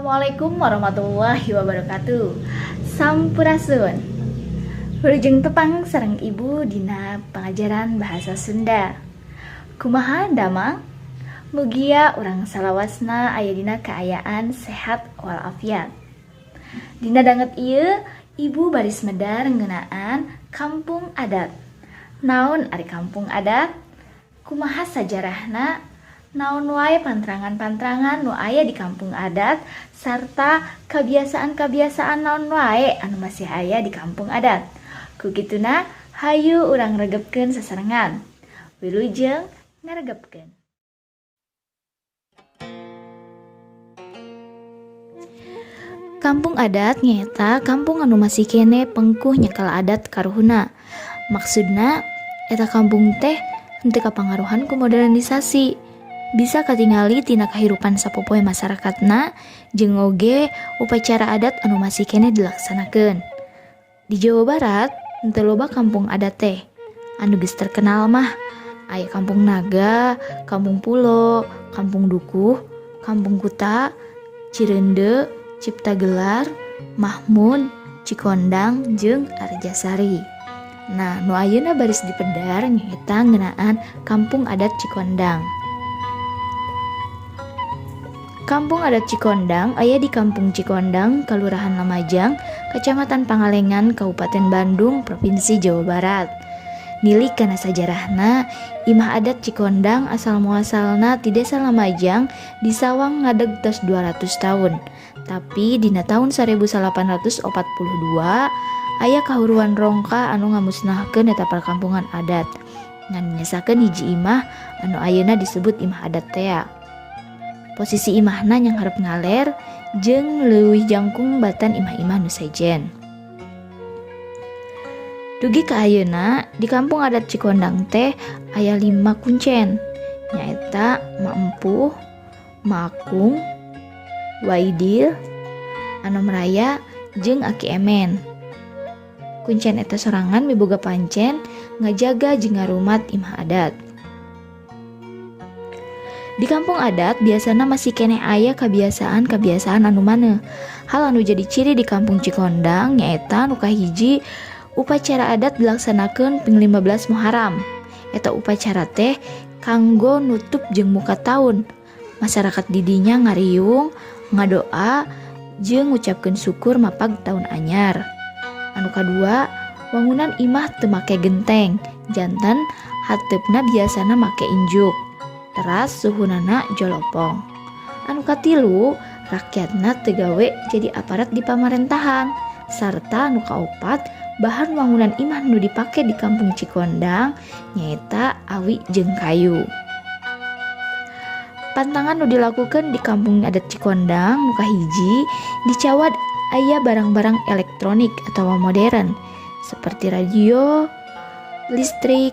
Assalamualaikum warahmatullahi wabarakatuh. Sampurasun. Wilujeng tepang sareng Ibu dina pangajaran bahasa Sunda. Kumaha damang? Mugia urang salawasna aya dina kaayaan sehat walafiat. Dina danget ieu Ibu baris medar ngeunaan kampung adat. Naon ari kampung adat? Kumaha sajarahna? Naon wae pantrangan-pantrangan nu aya di kampung adat sarta kabiasaan-kabiasaan naon wae anu masih aya di kampung adat. Ku kituna hayu urang regepkeun sasarengan. Wilujeng ngaregepkeun. Kampung adat nyaeta kampung anu masih keneh pengkuh nyekel adat karuhuna. Maksudna eta kampung teh henteu kapangaruhan ku modernisasi. Bisa katingali tina kahirupan sapopoe masarakatna jeung oge upacara adat anu masih keneh dilaksanakeun. Di Jawa Barat henteu loba kampung adat teh. Anu geus terkenal mah aya Kampung Naga, Kampung Pulo, Kampung Dukuh, Kampung Kuta, Cireundeu, Ciptagelar, Mahmud, Cikondang, jeung Arjasari. Nah, nu ayeuna baris dipedar nyaeta ngeunaan Kampung Adat Cikondang. Kampung Adat Cikondang aya di Kampung Cikondang, Kalurahan Lamajang, Kacamatan Pangalengan, Kabupaten Bandung, Provinsi Jawa Barat. Nilik kana sajarahna, Imah Adat Cikondang asal muasalna ti Desa Lamajang di Sawang ngadeg tos 200 tahun. Tapi dina tahun 1842 aya kahuruan rongka anu ngamusnahkeun eta perkampungan adat. Ngan nyesakeun hiji imah anu ayeuna disebut Imah Adat tea. Posisi imahna nyanghareup ngaler jeung leuwih jangkung batan imah-imah nu sejen. Dugi ka ayeuna di Kampung Adat Cikondang teh aya 5 kuncen, nyaeta Ma Empuh, Ma Akung, Waidil, Anom Raya, jeung Aki Emen. Kuncen eta sorangan miboga pancen ngajaga jeung ngarumat imah adat. Di kampung adat biasana masih keneh aya kebiasaan-kebiasaan anu maneh. Hal anu jadi ciri di Kampung Cikondang nyaeta nu kahiji upacara adat dilaksanakeun ping 15 Muharram. Eta upacara teh kanggo nutup jeung muka taun. Masyarakat didinya ngariung, ngadoa, jeung ngucapkeun syukur mapag taun anyar. Anu kadua, wangunan imah teu make genteng, janten hateupna biasana make injuk. Teras suhunana jolopong. Anu katilu, rakyatna teu gawe jadi aparat di pamarentahan. Sarta anu kaopat, bahan wangunan imah nu dipake di Kampung Cikondang nyaeta awi jeung kayu. Pantangan nu dilakukan di Kampung Adat Cikondang nu kahiji dicawat aya barang-barang elektronik atau modern seperti radio, listrik,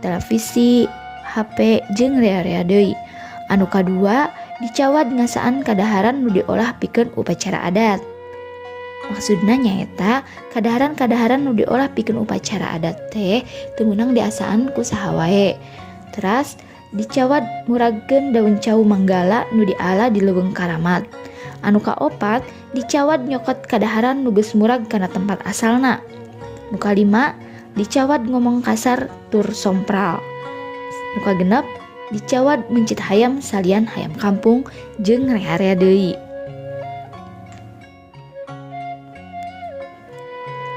televisi, HP jeung rea-rea deui. Anu kadua dicawat ngasaan kadaharan nu diolah pikeun upacara adat. Maksudna nyaeta kadaharan-kadaharan nu diolah pikeun upacara adat teh teu meunang diasaan ku saha wae. Teras dicawat muragkeun daun cau manggala nu diala di leuweung karamat. Anu kaopat dicawat nyokot kadaharan nu geus murag kana tempat asalna. Nu kalima dicawat ngomong kasar tur sompral. Nu kagenep dicawat mencit hayam salian hayam kampung jeung rea-rea deui.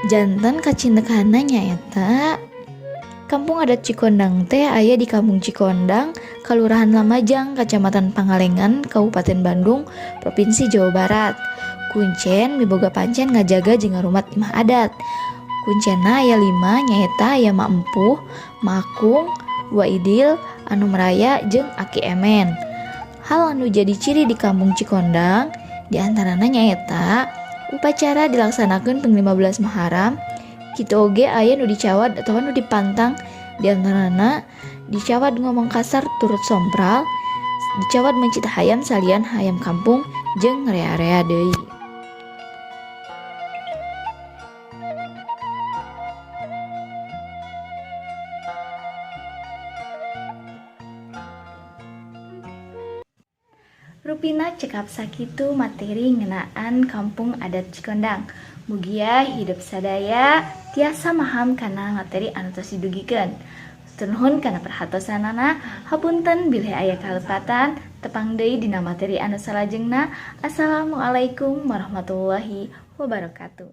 Janten kacindekana nyaeta Kampung Adat Cikondang teh aya di Kampung Cikondang, Kalurahan Lamajang, Kacamatan Pangalengan, Kabupaten Bandung, Provinsi Jawa Barat. Kuncen miboga pancen ngajaga jeung ngarumat imah adat. Kuncena aya 5 nyaeta aya Ma Empuh, Ma Akung, Waidil, Anom Raya, jeung Aki Emen. Hal anu jadi ciri di Kampung Cikondang diantarana nyaeta upacara dilaksanakeun ping 15 Muharram. Kitu oge aya nu dicawat atawa nu dipantang, diantarana dicawat ngomong kasar turut sompral, dicawat mencit hayam salian hayam kampung jeung rea-rea deui. Rupina cekap sakitu materi ngeunaan Kampung Adat Cikondang. Mugia hidep sadaya tiasa maham kana materi anu tos didugikeun. Nuhun kana perhatosanana, hapunten bilih aya kalepatan, tepang deui dina materi anu salajengna. Assalamualaikum warahmatullahi wabarakatuh.